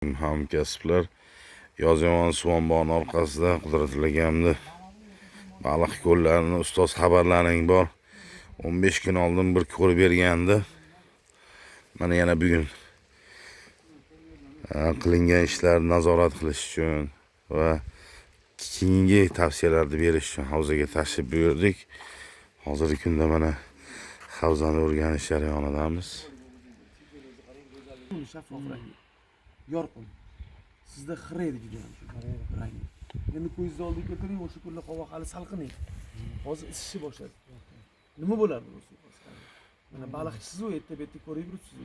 Hamkasblar, Yozyovon suv omborining orqasida Qudratilla akamni baliq ko'llarini ustoz xabarlaring bor. 15 kun oldin bir ko'rib bergandi. Mana yana bugun qilingan ishlarni nazorat qilish uchun va keyingi tavsiyalarni berish uchun havzaga tashrif buyurdik. Hozirgi kunda mana havzani o'rganish jarayonidamiz. Shaffof rangi. Yorqin. Sizda xira edi judayam shu rangi. Endi ko'zingizni oldiga keltiring, o'sha kunlar havo hali salqin edi. Hozir isishni boshladi. Nima bo'lardi bu suv? Mana baliqchisiz u erta bu yerda ko'rib yuribsiz.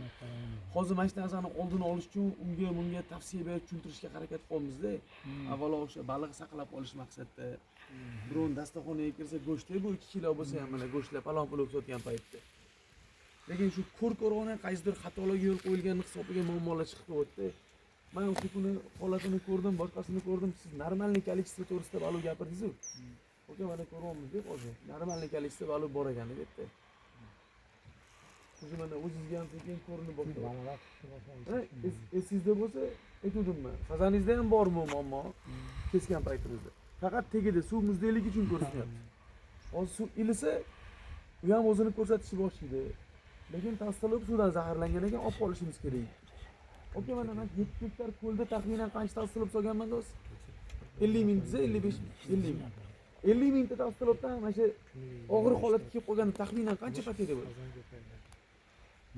Hozir mana shu narsani oldini olish uchun unga bunga tavsiya berib tushuntirishga harakat qilyapmizda. Avvalo o'sha baliq saqlab olish maqsadida. Biron dasturxonaga kirsa go'shtda bu 2 kilo bo'lsa ham mana go'shtlar palon pul sotgan paytda. Lekin shu ko'r-ko'rona qaysidir xatolarga yo'l qo'yilgani hisobiga muammolar chiqib qo'yapti. Men o'sha kuni holatini ko'rdim, boshqasini ko'rdim. Siz нормальный количество to'g'risida baliq gapirdingiz-ku. Aka mana ko'ryapmiz deb hozir. Нормальный количество baliq bor ekan deb aytdi. O'zi mana o'zingizga ham sekin ko'rinib boshladi. Esingizda bo'lsa aytuvdimmi? Sazaningizda ham bormi muammo? Kesgan paytimizda. Faqat tagida suv muzdayligi uchun ko'rinyapti. Hozir suv ilisa, u ham o'zini ko'rsatishni boshlaydi. Lekin tasdiqlab suvdan zaharlangan ekan, olib qolishimiz kerak. Aka mana men 7 gektar ko'lda taxminan qancha tasdiqlab solganman do'st? 50 ming desa 55 ming, 50 ming. 50 mingta tasdiqlabdan mana shu og'ir holatga kelib qolganda taxminan qancha потеря bo'ladi?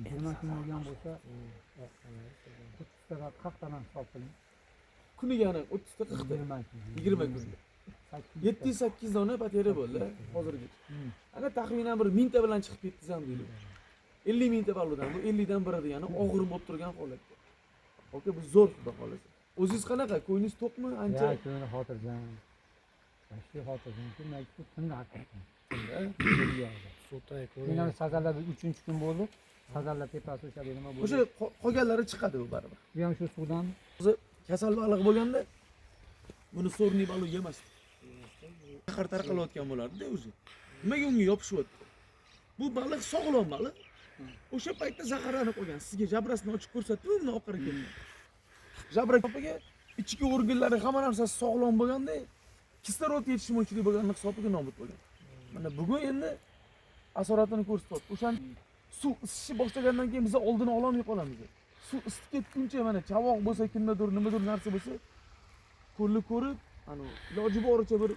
20 kun olgan bo'lsa, 30tadan 40tadan hisob qiling. Kuniga ana 30 ta 40 ta. 20 kun. 20 kunda. 708 dona потеря bo'ldi hozirgacha. Ana taxminan bir mingta bilan chiqib ketdingiz ham deylik. 50 mingta baliqdan bu 50 dan biri degani og'ir bo'lib turgan holatda. Aka bu zo'r xudo xohlasa. O'zingiz qanaqa? Ko'nglingiz to'qmi ancha? Ya, ko'ngli xotirjam. Вообще xotirjam. Kun tunda haqiqatan. Men ham sazanlar 3-kun bo'ldi. Sazanlar tepasi o'sha nima bo'ldi. O'sha qolganlari chiqadi u baribir. Bu ham shu suvdan O'zi kasal baliq bo'lganda buni so'rniy baliq yemasdi. Zahar tarqalayotgan bo'lardi-da o'zi. Nimaga unga yopishyapti? Bu baliq sog'lom baliq. O'sha paytda zaharlanib qolgan. Sizga jabrasini ochib ko'rsatdimi buni oqar ekan? Jabra topiga ichki organlari hamma narsasi sog'lom bo'lganda kislorod yetishmovchiligi bo'lgani hisobiga nobud bo'lgan. Mana bugun endi asoratini ko'rsatyapti. O'shan suv isishni boshlagandan keyin biz oldini ololmay qolamiz. Suv isib ketguncha mana chavoq bo'lsa, kimdadir nimadir narsa bo'lsa, ko'lni ko'rib, ana iloji boricha bir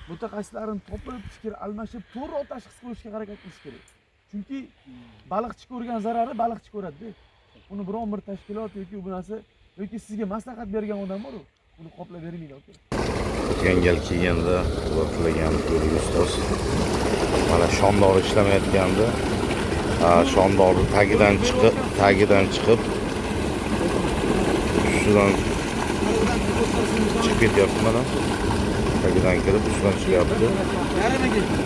mutaxassislarni topib, fikr almashib, to'g'riroq tashxis qo'yishga harakat qilish kerak. Chunki baliqchi ko'rgan zarari baliqchi ko'radi-da. Uni biron bir tashkilot yoki bu narsa yoki sizga maslahat bergan odam bor-u, uni qoplab bermaydi aka. O'tgan gal kelganda Qudratilla akamni ko'rdik ustoz. Mana shomdor ishlamayotgandi. Shomdorni tagidan chiqib ustidan chiqib ketyapti mana. Tagidan kirib ustidan chiqyapti.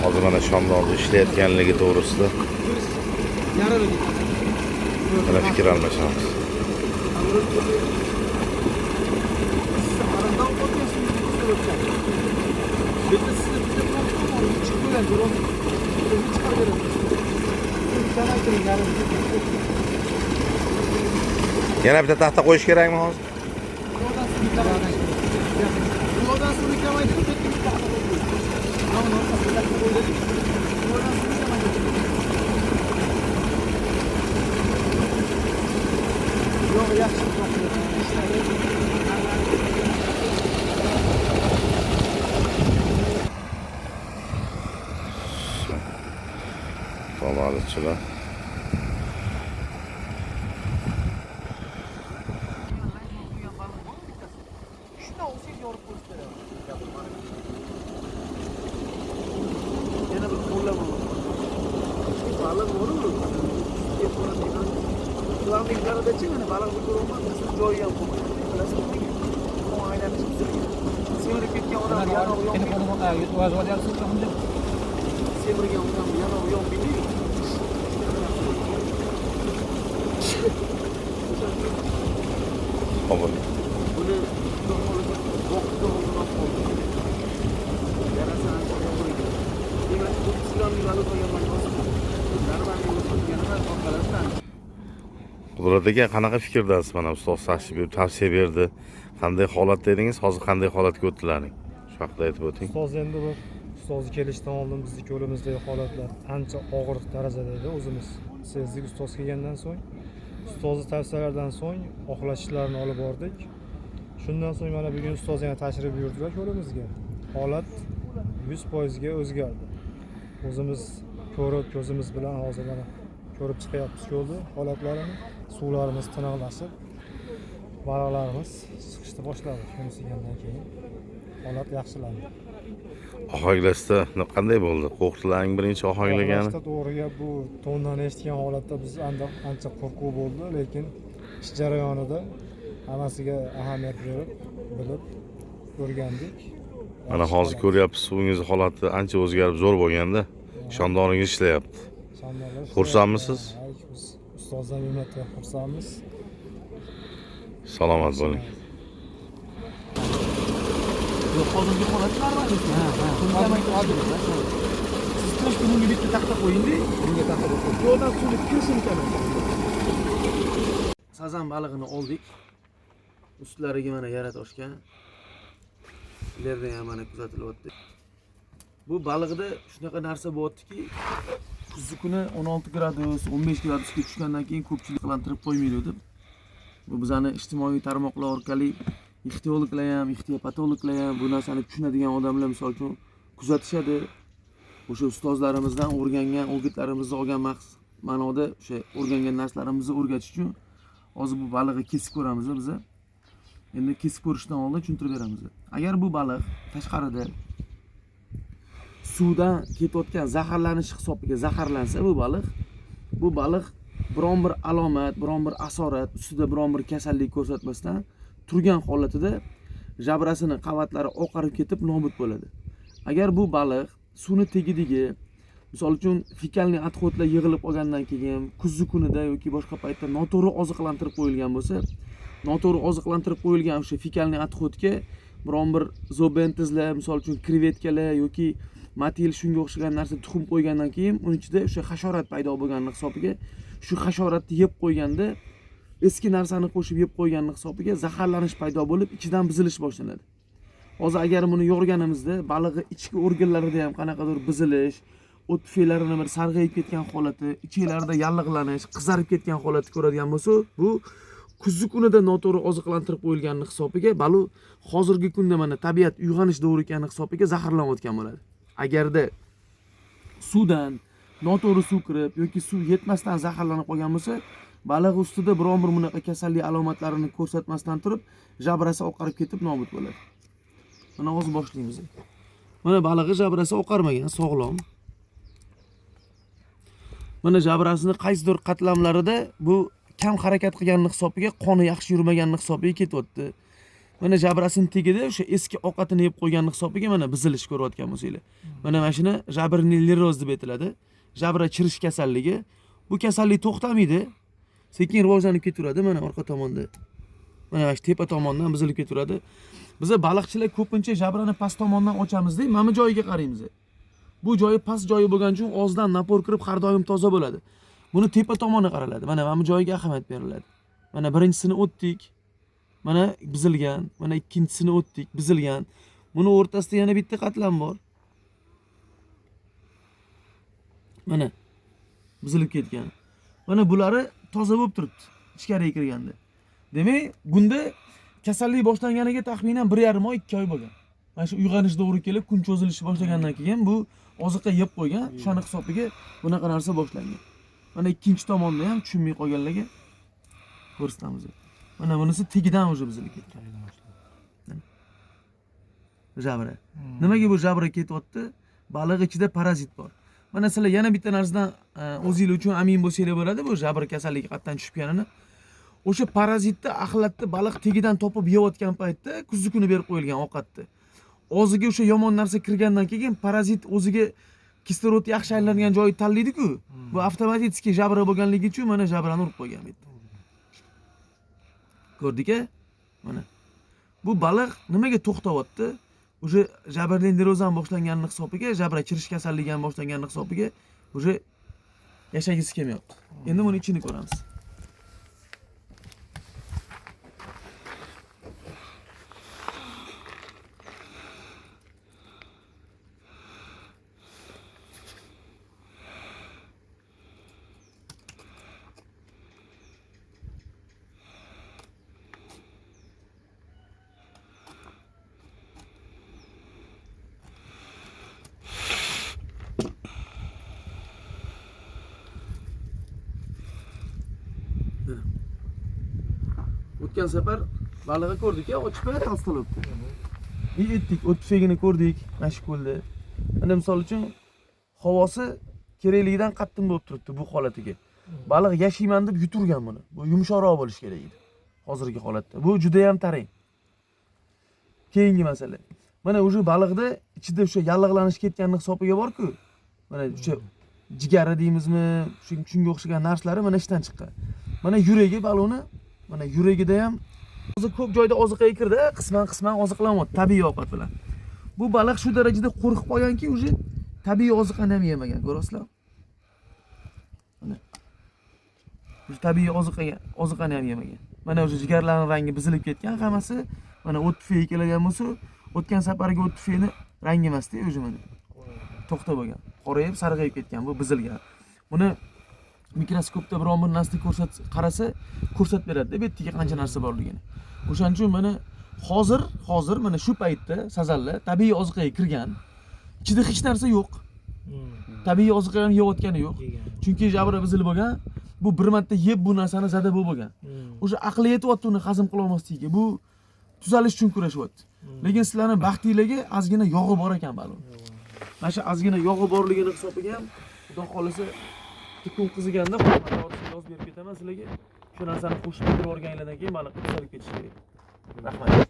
Hozir mana shomdorni ishlayotganligi to'g'risida mana fikr almashamiz. Yana bitta taxta qo'yish kerakmi hozir? Yo'ldan suvni kamaytirib, bitta bitta taxta qo'yib qo'ydik. Mana orqasiga taxta qo'ydik. Yo'ldan suvni kamaytirib. Yo'q, yaxshi ishladi. Baliqchilar. Shundan olsangiz yorib ko'rsatadi. Yana bir qo'llab shu baliq bor-u. Flaminglardachi mana baliqni ko'ryapman, bizni joyi ham qo'ymaydi. Bilasizmi nimaga? Qon aylanishi buzilgan. Semirib ketgan odam yanog'i yonmaydi. Semirgan odam yanog'i yonmaydi. Hobir. Buni xudo xohlasa vaqtida oldin olib qoldi. Yarasi ancha og'ir ekan. Demak, 30 kilomlik baliq olganman hozir. Нормальный o'sib ketgan emas, orqalashdan. Xudo Qudrat aka, qanaqa fikrdasiz? Mana ustoz tashrif buyurib tavsiya berdi. Qanday holatda edingiz? Hozir qanday holatga o'tdilaring? Shu haqida aytib o'ting. Ustoz endi bir ustozni kelishidan oldin bizni ko'limizdagi holatlar ancha og'ir darajada edi. O'zimiz sezdik ustoz kelgandan so'ng. Ustozni tavsiyalaridan so'ng oqlash ishlarini olib bordik. Shundan so'ng mana bugun ustoz yana tashrif buyurdilar ko'limizga. Holat 100% ga o'zgardi. O'zimiz ko'rib, ko'zimiz bilan hozir mana ko'rib chiqyapmiz ko'lni holatlarini. Suvlarimiz tiniqlashib, baliqlarimiz chiqishni boshladi. Kun isigandan keyin holat yaxshilandi. Ohaglashda qanday bo'ldi? Qo'rqdilaring birinchi ohaglagani? Oxlashda to'g'ri gap, bu tonnani eshitgan holatda biz ancha qo'rquv bo'ldi, lekin ish jarayonida hammasiga ahamiyat berib, bilib o'rgandik. Mana hozir ko'ryapsiz, suvingiz holati ancha o'zgarib zo'r bo'lganda, shandoringiz ishlayapti. Shandonlar ishlayapti. Xursandmisiz? Ha, biz ustozdan minnatdor, xursandmiz. Salomat bo'ling. Yo'q, hozirgi holat normal. Suvni kamaytirish kerak. Siz to'sh bunga bitta taxta qo'ying-da. Bunga taxta qo'ying. Yo'ldan suvni kirishini kamaytiradi. Sazan balig'ini oldik. Ustlariga mana yara toshgan. Lerda ham mana kuzatilyapti. Bu baliqda shunaqa narsa bo'lyaptiki, kuzgi kuni 16 gradus, 15 gradusga tushgandan keyin ko'pchilik qilantirib qo'ymaydi deb. Bu bizani ijtimoiy tarmoqlar orqali ixtiologlar ham, ixtiopatologlar ham, bu narsani tushunadigan odamlar misol uchun kuzatishadi. O'sha ustozlarimizdan o'rgangan, o'gitlarimizni olgan ma'noda o'sha o'rgangan narsalarimizni o'rgatish uchun hozir bu balig'i kesib ko'ramiz biz. Endi kesib ko'rishdan oldin tushuntirib beramiz. Agar bu baliq tashqarida suvdan ketayotgan zaharlanish hisobiga zaharlansa bu baliq biron bir alomat, biron bir asorat, ustida biron bir kasallik ko'rsatmasdan turgan holatida jabrasini qavatlari oqarib ketib nobud bo'ladi. Agar bu baliq suvni tagidagi, misol uchun fekalniy отходlar yig'ilib qolgandan keyin kuzgi kunida yoki boshqa paytda noto'g'ri oziqlantirib qo'yilgan bo'lsa, noto'g'ri oziqlantirib qo'yilgan o'sha fekalniy отходga biron bir zoobentozlar, misol uchun krevetkalar yoki matil shunga o'xshagan narsa tuxum qo'ygandan keyin uni ichida o'sha hasharot paydo bo'lganini hisobiga shu hasharotni yeb qo'yganda eski narsani qo'shib yeb qo'yganini hisobiga zaharlanish paydo bo'lib ichidan buzilish boshlanadi. Hozir agar buni yorganimizda balig'i ichki organlarida ham qanaqadir buzilish, o't pufaylarini bir sarg'ayib ketgan holati, ichaklarida yallig'lanish, qizarib ketgan holati ko'radigan bo'lsa, bu kuzgi kunida noto'g'ri oziqlantirib qo'yilganini hisobiga baliq hozirgi kunda mana tabiat uyg'onish davri ekani hisobiga zaharlanayotgan bo'ladi. Agarda suvdan noto'g'ri suv kirib yoki suv yetmasdan zaharlanib qolgan bo'lsa, baliq ustida biron bir bunaqa kasallik alomatlarini ko'rsatmasdan turib, jabrasi oqarib ketib nobud bo'ladi. Mana hozir boshlaymiz. Mana balig'i jabrasi oqarmagan, sog'lom. Mana jabrasini qaysidir qatlamlarida bu kam harakat qilganini hisobiga, qoni yaxshi yurmaganini hisobiga ketyapti. Mana jabrasini tagida o'sha eski ovqatini yeb qo'yganini hisobiga mana buzilish ko'rayotgan bo'lsanglar. Mana shuni jabrnelleroz deb aytiladi. Jabra chirish kasalligi. Bu kasallik to'xtamaydi. Sekin rivojlanib ketaveradi mana orqa tomonda. Mana shu tepa tomondan buzilib ketaveradi. Biza baliqchilar ko'pincha jabrani past tomondan ochamizda, mana bu joyiga qaraymiz. Bu joyi past joyi bo'lgani uchun og'izdan napor kirib har doim toza bo'ladi. Buni tepa tomoni qaraladi. Mana bu joyiga ahamiyat beriladi. Mana birinchisini o'tdik. Mana buzilgan, mana ikkinchisini o'tdik, buzilgan. Buni o'rtasida yana bitta qatlam bor. Mana buzilib ketgan. Mana bulari toza bo'lib turibdi ichkariga kirganda. Demak, bunda kasallik boshlanganiga taxminan 1,5 oy, 2 oy bo'lgan. Mana shu uyg'onish davri kelib, kun cho'zilishi boshlagandan keyin bu oziqa yeb qo'ygan, o'shani hisobiga bunaqa narsa boshlangan. Mana ikkinchi tomonda ham tushunmay qolganlarga ko'rsatamiz. Mana bunisi tegidan уже buzilib ketgan. Jabra. Nimaga bu jabra ketyapti? Baliq ichida parazit bor. Mana sizlar yana bitta narsadan o'zinglar uchun amin bo'lsanglar bo'ladi, bu jabr kasalligi qayerdan tushib ketganini. O'sha parazitni axlatni baliq tegidan topib yeyotgan paytda kuzgi kuni berib qo'yilgan ovqatni. Og'ziga o'sha yomon narsa kirgandan keyin parazit o'ziga kislorod yaxshi aylangan joyi tanlaydi-ku. Bu avtomatik jabra bo'lganligi uchun mana jabrani urib qo'ygan bu yerda. Ko'rdik-a? Mana. Bu baliq nimaga to'xtayapti? O'sha jabrlenderoz ham boshlanganini hisobiga, jabra chirish kasalligi ham boshlanganini hisobiga o'sha yashagisi kelmayapti. Endi buni ichini ko'ramiz. O'tgan safar balig'i ko'rdik ya, ochib толстолоб ni. И etdik, o't pufagini ko'rdik mana shu ko'lda. Mana misol uchun havosi kerakligidan qattiq bo'lib turibdi bu holatiga. Baliq yashayman deb yuturgan buni. Bu yumshoqroq bo'lishi kerak edi hozirgi holatda. Bu juda ham tarang. Keyingi masala. Mana уже baliqda ichida o'sha yallig'lanish ketganini hisobiga bor-ku. Mana o'sha jigari deymizmi, shunga o'xshagan narsalari mana ishdan chiqqan. Mana yuragi baliqni, mana yuragida ham hozir ko'p joyda oziqaga kirdi, qisman-qisman oziqlanyapti tabiiy ovqat bilan. Bu baliq shu darajada qo'rqib qolganki, уже tabiiy oziqani ham yemagan, ko'rasizlar? Mana. Уже tabiiy oziqani ham yemagan. Mana уже jigarlarning rangi buzilib ketgan hammasi. Mana o't tufagi keladigan bo'lsa, o'tgan safargi o't tufagini rangi emasda уже mana. To'xta bo'lgan. Qorayib, sarg'ayib ketgan, bu buzilgan. Buni mikroskopda biron bir narsa ko'rsat qarasa, ko'rsatib beradi-da bu yerda qancha narsa borligini. O'shaning uchun mana hozir mana shu paytda sazanlar tabiiy oziqaga kirgan. Ichida hech narsa yo'q. Tabiiy oziqa ham yeyotgani yo'q. Chunki jabra buzilib bo'lgan. Bu bir marta yeb bu narsani zada bo'lib bo'lgan. O'sha aqli yetyapti uni hazm qila olmasligiga. Bu tuzalish uchun kurashyapti. Lekin sizlarning baxtinglarga ozgina yog'i bor ekan baliq. Mana shu ozgina yog'i borligini hisobiga ham Xudo xohlasa kun qiziganda yozib berib ketaman sizlarga. Shu narsani qo'shib berib yuborganinglardan keyin baliq tuzalib ketishi kerak. Rahmat.